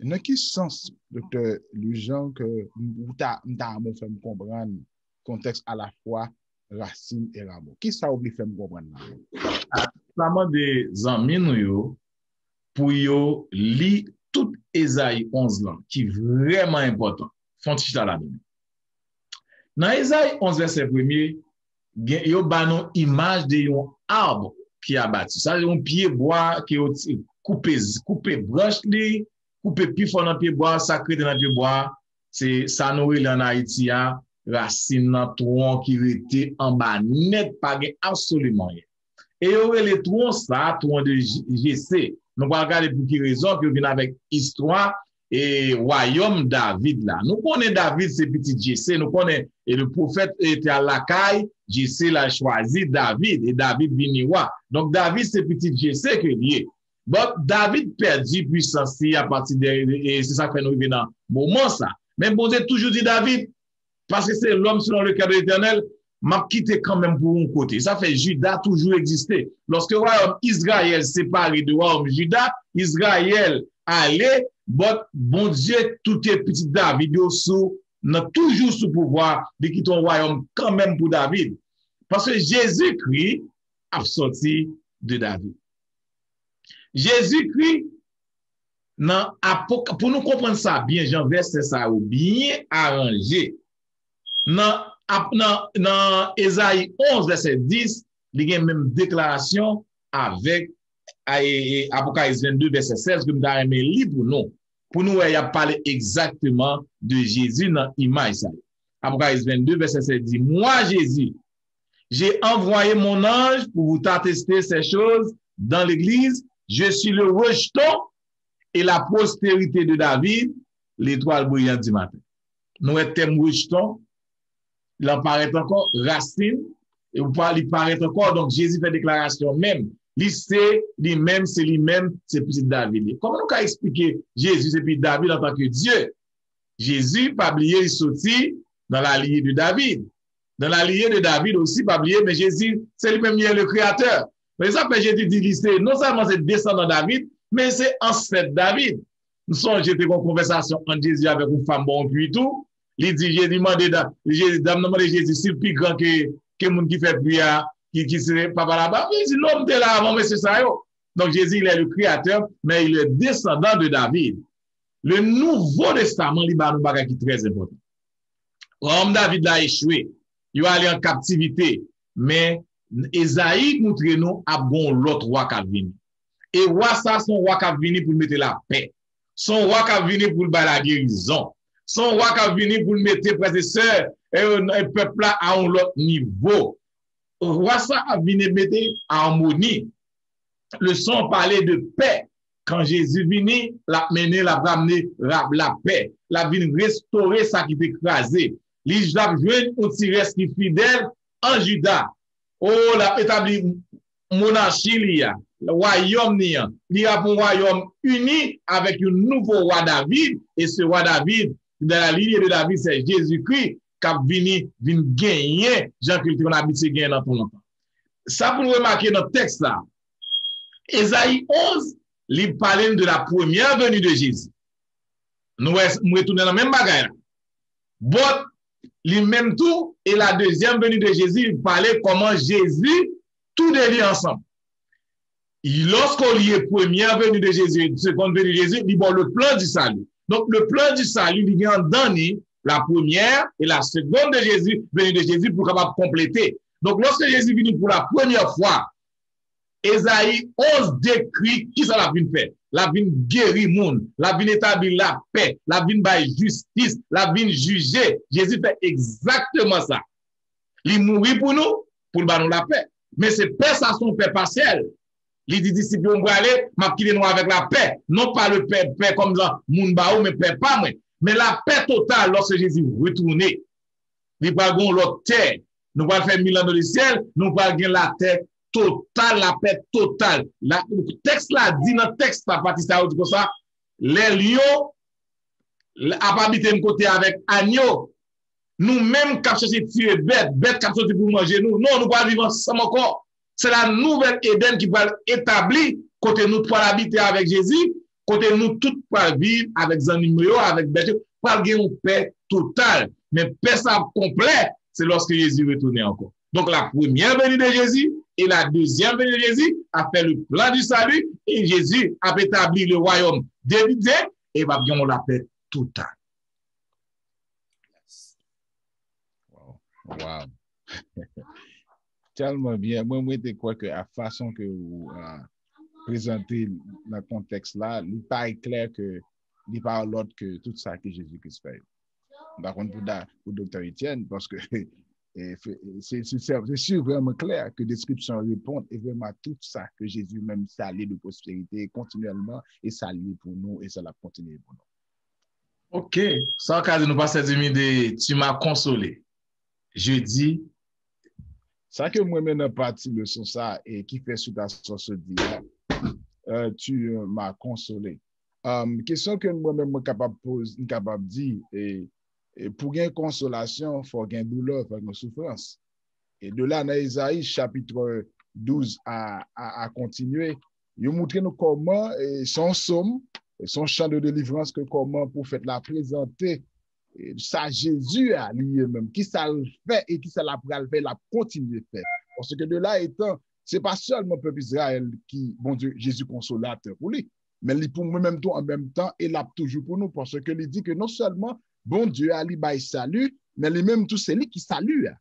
Nan ki sans, Doktè Louis Jean, ke m, ou ta, m ta renmen w fè m konprann kontèks alafwa rasin e ramo? Kisa w vle fè m konprann la? Sa mande zanmi nou yo pou yo li tout Ezayi onz lan, ki vrèman enpòtan. Fè yon ti chita ladan. Nan Ezayi onz, vèsè premye, gen, yo ba nou imaj de yon ab ki abati. Sa se yon pye bwa ke yo ti-, koupe, koupe branch li, koupe pi fò nan pye bwa, sa k rete nan pye bwa, se sa nou rele ann Ayiti a, rasin nan, twon ki rete anba nèt, pa gen absoliman anyen. E yo rele twon sa, twon de J-, Jese. Nou pral gade pou ki rezon ke yo vin avèk istwa e wayòm David la. Nou konnen David se pitit Jese, nou konnen e le pwofèt e te al lakay Jese, l al chwazi David, e David vini wa. Donk, David se pitit Jese ke l ye. But David pèdi pwisans li apati de, e se sa k fè nou rive nan moman sa. Men Bondye toujou di David, paske se lòm selon le kè de Letènèl, m ap kite kanmenm pou yon kote. Sa fè Jida toujou egziste. Lòske wayòm Izrayèl separe de wayòm Jida, Izrayèl ale, but Bondye toute pitit David yo sou, nan toujou sou pouvwa, li kite yon wayòm kanmenm pou David. Paske Jezikri ap sòti de David. Jezikri, nan apok, pou nou konprann sa byen, jan vèsè sa yo byen aranje, nan, ap, nan, nan Ezayi onz, vèsè dis, li gen menm deklarasyon avèk, e, e, Apokalips vennde, vèsè sèz, ke m ta renmen li pou nou, pou nou wè y ap pale egzakteman de Jezi nan imaj sa yo. Apokalips vennde, vèsè sèz di, Moi, Jésus, j'ai envoyé mon ange pour vous attester ces choses dans l'Église. Je suis le rejeton et la postérité de David, l'étoile brillante du matin. Nou wè tèm rejeton, l ap parèt ankò, rasin, e ou pa, li parèt ankò, donk Jezi fè deklarasyon menm. Li se, li menm, se li menm, se pitit David li. Kòman nou ka eksplike Jezi se pitit David antanke Dye? Jezi, pa bliye, li soti dans la lignée de David. Dans la lignée de David aussi, pa bliye, men Jezi, se li menm, li le créateur. Men sa fè Jezi di li se, non sèlman se desandan David, men se ansèt David. M sonje te gen yon konvèsasyon ant Jezi avèk yon fanm bò yon pui tou. Li di, Jezi mande, da- Jezi, dam nan mande Jezi si l pi gran ke, ke moun ki fè pui a, ki, ki se papa Laban. Jezi di, non, m te la avan mesye sa yo. Donk, Jezi, il est le créateur, mais il est descendant de David. Le Nouveau Testament, li ba nou bagay ki trè enpòtan. Wayòm David la echwe. Yo ale an kaptivite. Men Ezayi montre nou ap gen yon lòt wa k ap vini. E wa sa se yon wa k ap vini pou l mete lapè. Se yon wa k ap vini pou l bay lagerizon. Se yon wa k ap vini pou l mete frè e sè, e, e pèp la a yon lòt nivo. Wa sa ap vini mete amoni. Leson an pale de pè. Kan Jezi vini, l ap mennen, l ap ramne ra- lapè. L ap vin restore sa ki te kraze. Li j ap jwenn yon ti rès ki fidèl an Jida. O, l ap etabli monachi li a, wayòm li an. Li ap yon wayòm ini avèk yon nouvo wa David, e se wa David, dans la lignée de David, se Jezikri k ap vini, vin genyen, jan ke l te konn abitye genyen nan tan lontan. Sa pou nou remake nan tèks la, Ezayi onz, li pale n de la première venue de Jésus. Nou wè, m retounen nan menm bagay la. But, li menm tou, e la deuxième venue de Jésus, li pale kòman Jezi, tou de li ansanm. Lorsqu'on lit première venue de Jésus, seconde venue de Jésus, li ba w le plan du salut. Donk, le plan du salut, li gen anndan li, la première et la seconde de Jésus, venue de Jésus, pou kapab konplete. Donk, lòske Jezi vini pou la premyè fwa, Ezayi onz dekri kisa l ap vin fè. L ap vin geri moun, l ap vin etabli lapè, l ap vin bay jistis, l ap vin jije. Jezi fè egzakteman sa. Li mouri pou nou, pou l ba nou lapè. Men se pè sa se yon pè pasyèl. Li di disip yo, m prale, m ap kite nou avèk lapè. Non pa le pè, pè kòm jan moun ba ou, men pè pa mwen. Men lapè total lòske Jezi retounen. Li pral gen yon lòt tè. Nou pral fè mil an dans le ciel, nou pral gen latè total, lapè total. La, tèks la di nan tèks la, pati sa yo di konsa, lè lyon ap abite yon kote avèk anyo, nou menm k ap chèche tiye bèt, bèt k ap soti pou manje nou, non, nou pral viv ansanm ankò. Se la nouvèl Edenn ki pral etabli, kote nou pral abite avèk Jezi, kote nou tout pral viv avèk zannimo yo, avèk bèt yo, pral gen yon pè total. Men pè sa ap konplè, se lòske Jezi retounen ankò. Donk, la première venue de Jésus et la deuxième venue de Jésus a fait le plan du salut, et Jésus a établi le royaume davidien, e p ap gen yon lapè total. Wow. Wow. Tèlman byen. Mwen, mwen te kwè ke a fason ke ou a prezante l nan kontèks la, li parèt klè ke li pa lòt ke tout sa ke Jezi Kris fè yo. M pa konn pou, da, pou Doktè Etienne, paske e, fe- se se- se- se si vrèman klè ke deskripsyon an reponn e vrèman a tout sa ke Jezi menm salye de pwosperite kontinyèlman e salye pou nou e sa l ap kontinye pou nou. Ok, sa w ka di nou, Pastè Dimy, de Tu m'as consolé. Jezi. Sa ke m renmen nan pati leson sa e ki fè swit a sa w sot di a, euh, tu m'as consolé. Um, kesyon ke mwen menm mwen kapab poze, m kapab di, e, e pou gen konsolasyon, fò gen doulè, fò gen soufrans. E de la, nan Ezayi chapit douz a, a, a kontinye, yo montre nou kòman, e, se yon sòm, e se yon chan de delivrans ke kòman pwofèt la prezante, e, sa Jezi a li ye menm, ki sa l fè e ki sa l ap pral fè, l ap kontinye fè. Paske de la etan, se pa sèlman pèp Izrayèl ki Bondye, Jezi konsolatè pou li, men li pou mwen menm tou an menm tan, e l ap toujou pou nou, paske li di ke non sèlman Bondye a li bay sali, men li menm tou se li ki sali a.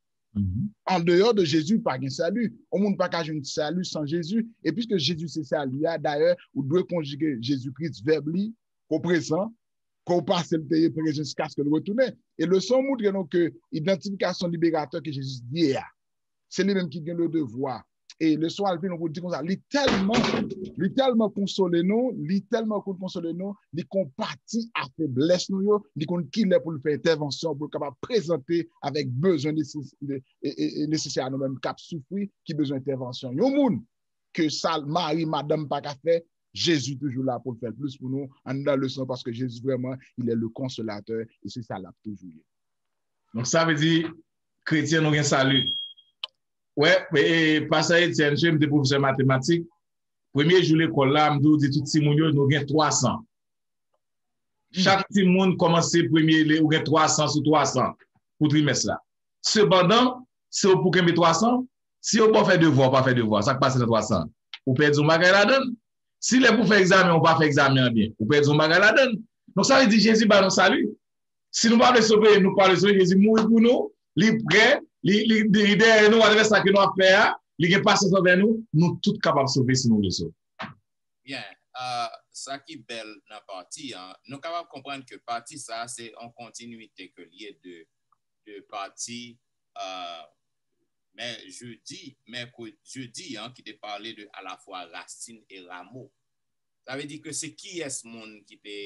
An deyò de Jezi, pa gen sali. Yon moun pa ka jwenn sali san Jezi. E piske Jezi se sali a, dayè, ou dwe konjige Jezi Kris, vèb li, ke w prezan, ke w pase l te ye, prezan jiskaske l retounen. E leson an montre nou ke idantifikasyon liberatè ke Jezi ye a, se li menm ki gen le devwa. E leson an vin pou di konsa, li tèlman, li tèlman konsole nou, li tèlman konn konsole nou, li konn pati a feblès nou yo, li konn kilè pou l fè entèvansyon, pou l kapab prezante avèk bezwen neses- e, e, e nesesè a nou menm k ap soufri, ki bezwen entèvansyon. Yon moun ke sa mari, madanm pa ka fè, Jezi toujou la pou l fè l plis pou nou anndan leson, paske Jezi vrèman, il est le consolateur, e se sa l ap toujou ye. Donk sa vle di, kretyen nou gen sali. Wè, e, e, pastè Etienne, se m te pwofesè matematik. Premye jou lekòl la, m toujou di tout timoun yo, nou gen twa san. Chak timoun kòmanse premye, le- ou gen twa san sou twa san pou trimès la. Sepandan, se w pou kenbe twa san, si yo ba w fè devwa, ou pa fè devwa, sa k pase nan twa san? Ou pèdi yon bagay ladan l. Si lè pou fè egzamen, ou pa fè egzamen an byen, ou pèdi yon bagay ladan l. Donk, sa vle di Jezi ba nou sali. Si nou pa vle sove, nou pa vle sove, Jezi mouri pou nou, li prè, li, li, li dèyè nou, atravè sa ke nou ap fè a, li gen pasyans anvè nou, nou tout kapab sove si nou vle sove. Byen, uh, sa ki bèl nan pati an, nou kapab konprann ke pati sa se yon kontinite ke l ye de, de pati uh, men jedi, mèkredi, jedi an ki te pale de alafwa rasin e ramo. Sa vle di ke se kiyès moun ki te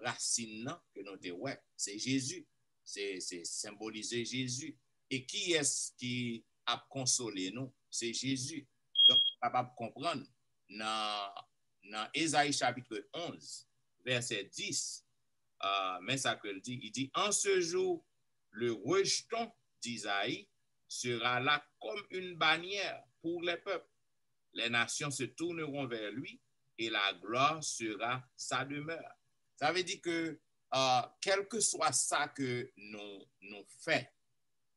rasin nan ke nou te wè? Se Jezi. Se, se senbolize Jezi. E kiyès ki ap konsole nou? Se Jezi. Donk, nou kapab konprann nan, nan Ezayi chapit onz, vèsè dis, uh, men sa ke l di, li di, en ce jour, le rejeton d'Isaïe sera là comme une bannière pour les peuples. Les nations se tourneront vers lui et la gloire sera sa demeure. Sa vle di ke uh, kèlkeswa sa ke nou, nou fè,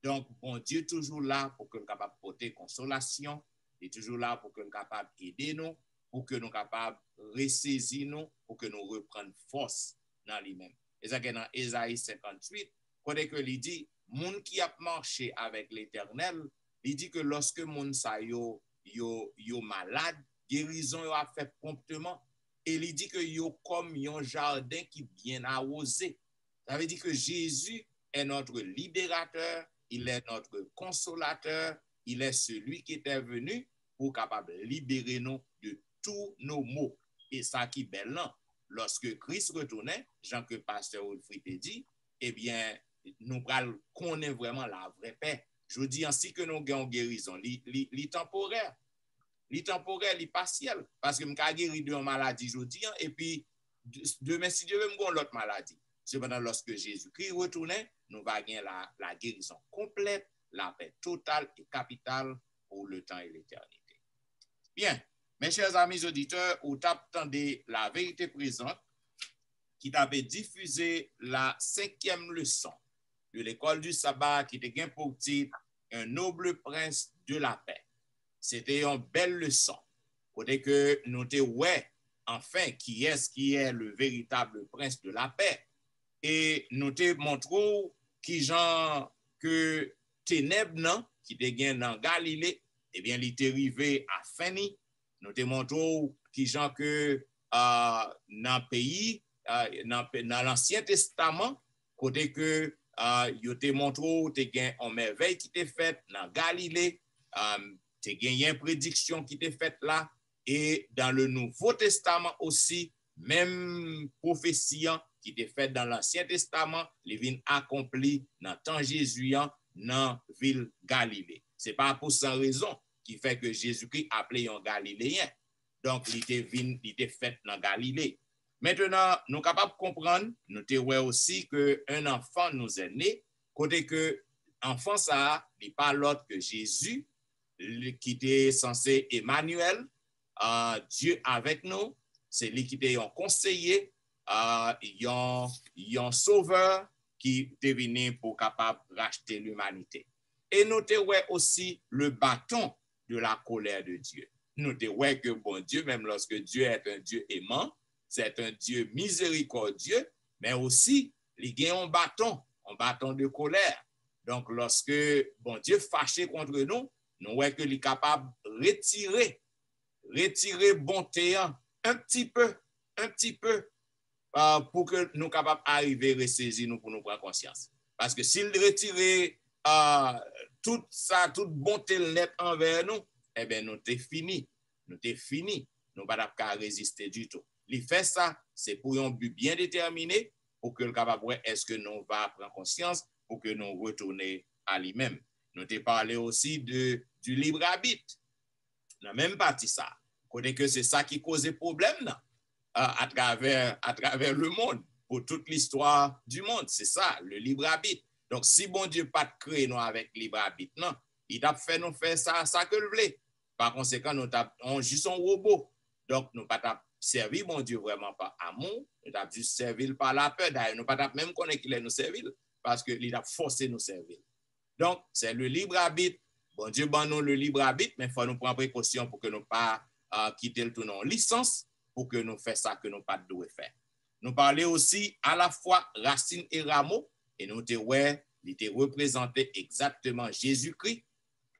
donk Bondye toujou la pou ke l kapab pote konsolasyon, li toujou la pou ke l kapab ede nou, pou ke nou kapab resezi nou, pou ke nou reprann fòs nan li menm. E sa ke nan Ezayi senkantuit, kote ke li di, moun ki ap mache avèk Letènèl, li di ke lòske moun sa yo, yo, yo malad, gerizon yo ap fèt pwonpteman. E li di ke yo kòm yon jaden ki byen awoze. Sa vle di ke Jezi est notre libérateur, il est notre consolateur, il est celui qui était venu pou kapab libere nou de tous nos maux. E sa ki bèl lan, lòske Kris retounen, jan ke pastè Wilfrid te di, ebyen, nou pral konnen vrèman lavrè pè. Jodi an, si ke nou gen yon gerizon, li, li, li tanporè. Li tanporè, li pasyèl. Paske m ka geri de yon maladi jodi an, epi demen, si Dye vle, m gen yon lòt maladi. Sepandan, lòske Jezikri retounen, nou va gen la, la gerizon konplèt, lapè total e kapital pour le temps et l'éternité. Byen, mes chers amis auditeurs, ou t ap tande La Vérité Présente, ki t ap difize la senkyèm leson de l'école du sabbat ki te gen pou tit Un noble prince de la paix. Se te yon bèl leson kote ke nou te wè anfen kiyès ki est le véritable prince de la paix. E nou te montre w kijan ke tenèb nan ki te gen nan Galile, ebyen li te rive a fen li. Nou te montre w kijan ke uh, nan peyi, uh, nan, nan Lansyen Testaman, kote ke uh, yo te montre w te gen yon mèvèy ki te fèt nan Galile, um, te genyen prediksyon ki te fèt la, e dans le Nouveau Testament aussi, menm pwofesi an ki te fèt dans l'Ancien Testament, li vin akonpli nan tan Jezi an nan vil Galile. Se pa pou san rezon ki fè ke Jezikri aple yon Galileyen. Donk, li te vin, li te fèt nan Galile. Mentenan, nou kapab konprann, nou te wè osi ke un enfant nous est né, kote ke anfan sa a, li pa lòt ke Jezi, li ki te sanse Emmanuel, ah, Dye avèk nou, se li ki te yon konseye, ah, yon, yon sovè ki te vini pou kapab rachte limanite. E nou te wè osi le bâton de la colère de Dieu. Nou te wè ke Bondye, menm lòske Dieu est un Dieu aimant, c'est un Dieu miséricordieux, men osi, li gen yon baton, yon baton de colère. Donk, lòske Bondye fache kont nou, nou wè ke li kapab retire, retire bonte an, un petit peu, un petit peu, ah, pou ke nou kapab arive resezi nou, pou nou pran konsyans. Paske si l retire, ah, tout sa, tout bonte l nèt anvè nou, enben, nou te fini. Nou te fini. Nou pa t ap ka reziste ditou. Li fè sa, se pou yon bi byen detèmine, pou ke l kapab wè èske nou va pran konsyans, pou ke nou retounen a li menm. Nou te pale osi de, du libre arbitre. Nan menm pati sa, kote ke se sa ki koze pwoblèm nan, euh, atravè, atravè lemonn, pou tout listwa di mond, se sa, le libre arbitre. Donk, si Bondye pa t kreye nou avèk lib abit nan, li t ap fè nou fè sa, sa ke l vle. Pa konsekan, nou t ap on, jis on wobo. Donk, nou pa t ap sèvi Bondye vrèman pa amou, nou t ap jis sèvi l pa lapè. Dayè, nou pa t ap menm konnen kilè nou sèvi l, paske li t ap fòse nou sèvi l. Donk, c'est le libre arbitre. Bondye ban nou le libre arbitre, men fò nou pran prekosyon pou ke nou pa, ah, kite l tounen yon lisans, pou ke nou fè sa ke nou pa t dwe fè. Nou pale osi alafwa rasin e ramo, e nou te wè, li te reprezante egzakteman Jezikri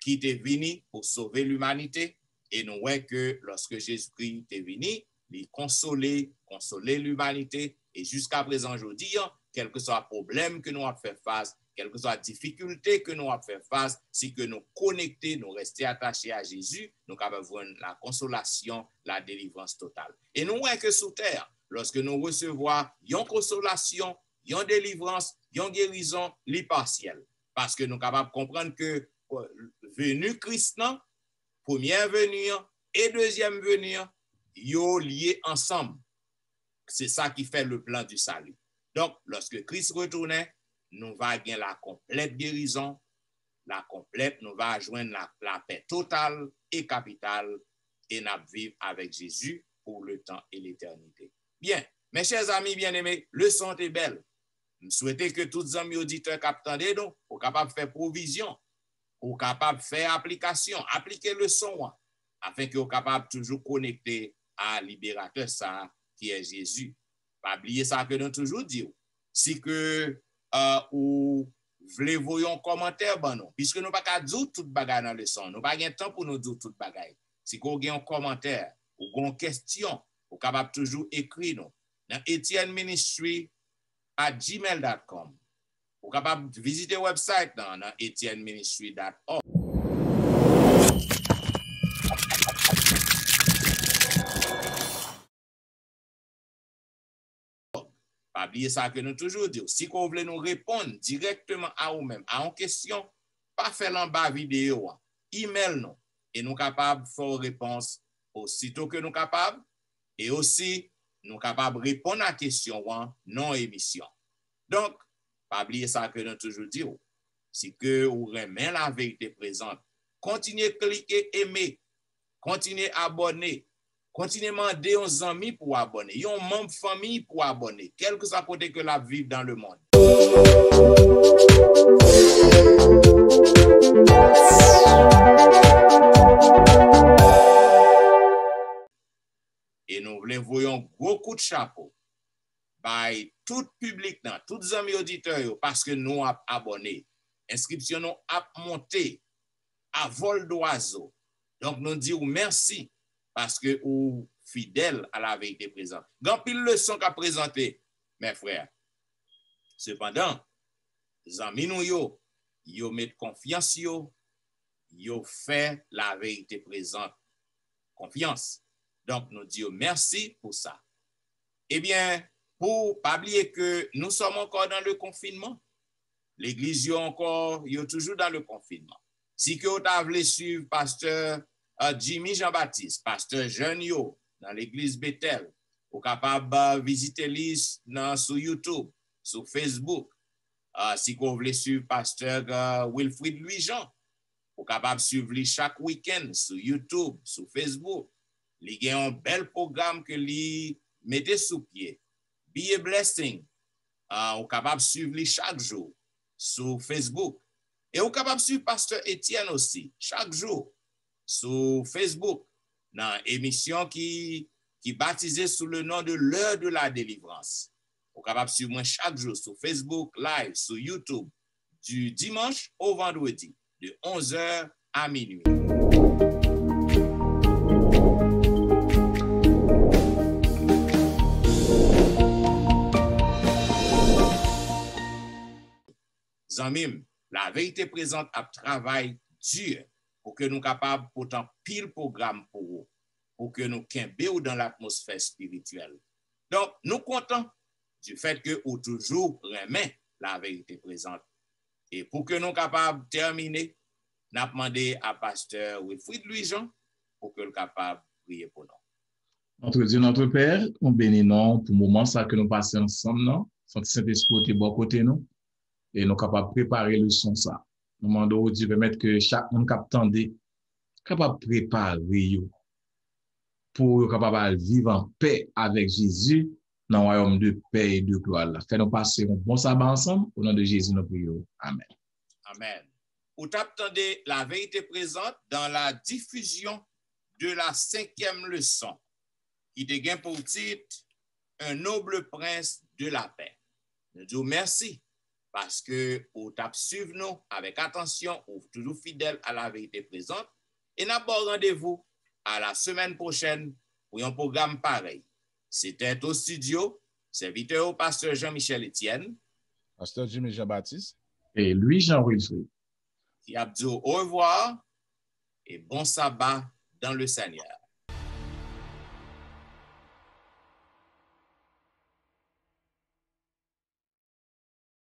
ki te vini pou sove limanite, e nou wè ke lòske Jezikri te vini, li konsole, konsole limanite, e jiskaprezan jodi an, kèlkeswa pwoblèm ke nou ap fè fas, kèlkeswa difikilte ke nou ap fè fas, si ke nou konekte, nou reste atache a Jezi, nou kapab jwenn la konsolasyon, la delivrans total. E nou wè ke sou tè a, lòske nou resevwa yon konsolasyon, yon delivrans, yon gerizon, li pasyèl. Paske nou kapab konprann ke, euh, veni Kris nan, premyè veni an e dezyèm veni an, yo lye ansanm. Se sa ki fè le plan du salut. Donk, lòske Kris retounen, nou va gen la konplèt gerizon, la konplèt, nou va jwenn la, lapè total e kapital, e n ap viv avèk Jezi pou le tan e letènite. Byen, mes chers amis bien-aimés, leson te bèl. M swete ke tout zanmi oditè k ap tande nou, ou kapab fè pwovizyon, ou kapab fè aplikasyon, aplike leson an, afenke ou kapab toujou konekte a liberatè sa a, ki è Jezi. Pa bliye sa ke nou toujou di w. Si ke, euh, ou vle voye yon kòmantè ban nou, piske nou pa ka di w tout bagay nan leson, nou pa gen tan pou nou di w tout bagay. Si ke w gen yon kòmantè, ou gen yon kèsyon, ou kapab toujou ekri nou nan Etienne Ministry at gmail dot com. Ou kapab vizite website nan, nan etienne ministry dot org. Pa bliye sa ke nou toujou di w. Si ke w vle nou reponn dirèkteman a ou menm, a yon kesyon, pa fè l anba videyo an. Email nou, e nou kapab fè w repons osito ke nou kapab, e osi nou kapab reponn a kesyon an nan emisyon. Donk, pa bliye sa ke nou toujou di w. Si ke ou renmen La Vérité Présente, kontinye klike eme, kontinye abòne, kontinye mande yon zanmi pou abòne, yon manm fanmi pou abòne, kèlkeswa kote ke l ap viv dans le monde. E nou vle voye yon gwo kout chapo bay tout piblik nan, tout zanmi oditè yo, paske nou ap abòne. Enskripsyon nou ap monte a vòl dwazo. Donk, nou di w mèsi paske ou fidèl a La Vérité Présente. Gen anpil leson k ap prezante, mes frères. Sepandan, zanmi nou yo, yo met konfyans yo, yo fè La Vérité Présente konfyans. Donk, nou di yo mèsi pou sa. Ebyen, pou pa bliye ke nous sommes encore dans le confinement. Legliz yo ankò, yo toujou dans le confinement. Si ke w ta vle swiv pastè, euh, Jimmy Jean-Baptiste, pastè jèn yo, nan legliz Betèl. Ou kapab, ah, vizite li s-, nan, sou YouTube, sou Facebook. Ah, si ke w vle swiv pastè, ah, Wilfrid Louis Jean, ou kapab swiv li chak wikenn sou YouTube, sou Facebook. Li gen yon bèl pwogram ke li mete sou pye. Be a Blessing. Ah, ou kapab swiv li chak jou sou Facebook. E ou kapab swiv pastè Etienne osi, chak jou, sou Facebook, nan emisyon ki, ki batize sou le non de L'heure de la délivrance. Ou kapab swiv mwen chak jou sou Facebook Live, sou YouTube, du dimanche au vendredi, de onze heures à minuit. Zanmi m, La Vérité Présente ap travay di pou ke nou kapab pote anpil pwogram pou ou, pou ke nou kenbe w dan latmosfè espirityèl. Donk, nou kontan du fait ke ou toujou renmen La Vérité Présente. E pou ke nou kapab tèmine, n ap mande a pastè Wilfrid Louis Jean pou ke l kapab priye pou nou. Notre Dieu, notre Père, nou beni non pou moman sa ke nou pase ansanm nan. Santi Sentespri w te bò kote nou e nou kapab prepare leson sa. Nou mande w, Dye, pèmèt ke chak moun k ap tande kapab prepare yo pou yo kapab al viv an pè avèk Jezi nan wayòm de pè e de glwa la. Fè nou pase yon bon saba ansanm. O non de Jezi, nou priye w. Amèn. Amèn. Ou t ap tande La Vérité Présente dans la diffusion de la cinquième leçon, ki te gen pou tit Un noble prince de la paix. Nou di w mèsi paske ou t ap swiv nou avèk atansyon, ou toujou fidèl a La Vérité Présente, e n ap ba w randevou à la semaine prochaine pou yon pwogram parèy. Se te au studio, sèvitè ou, pastè Jean-Michel Etienne, pastè Jimmy Jean Baptiste, e Louis Jean Wilfrid, ki ap di w au revoir e bon saba dans le Seigneur.